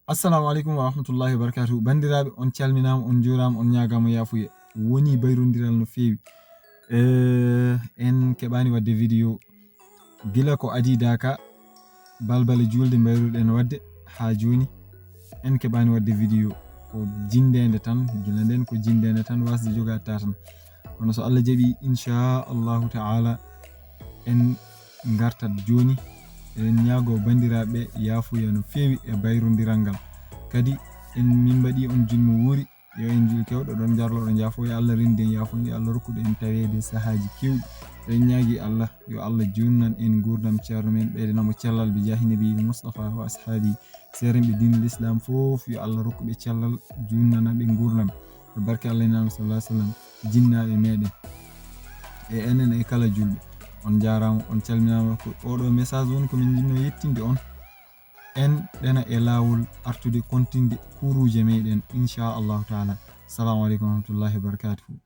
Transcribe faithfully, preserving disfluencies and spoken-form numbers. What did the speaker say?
Assalamu aleykum wa rahmatullahi wa barakatuhu. Banndiraaɓe, on calminaama, on njuuraama, on ñaagaama yaafuye. Wonii bayrondiral no feewi. Eh, en keɓaani waɗde video gila ko adii daaka balbale juulde mbayruɗen waɗde haa jooni. En keɓaani waɗde video. Ko jinndeende tan, gila nden ko jinndeende tan, waasde jogaade tan. Kono so Allah jaɓii, inchaa Allahu ta'ala, en ngartat jooni. Eɗen ñaagoo banndiraaɓe yaafuya no feewi e bayrondiral ngal. Kadi en, min mbaɗii on julmu wuuri, yo en jul kewɗo ɗon jarlo ɗon yaafo, yo Allah rendu en yaafoyde, Allah rokkude en taweede sahaaji keewɗi. Eɗen ñaagii Allah, yo Allah juunnan en nguurndam ceerno men, ɓeydanamo cellal bi jaahi nabi Mustafa wa ashaabi. Seerenɓe diine Lislaam fof, yo Allah rokku ɓe cellal, juunnana ɓe nguurndam. E barke Allah e Nulaaɗo sallallahu alaihi wasallam, jinnaaɓe meɗen, e enen e kala julɓe. On njaaraama, on calminaama. Ko oɗo message woni ko min jinno yettinde on. En ɗena e laawol artude kontinde kuuruuje meɗen, inchaa Allahu ta'ala. Assalamu aleykum wa rahmatullahi wa barakatuhu.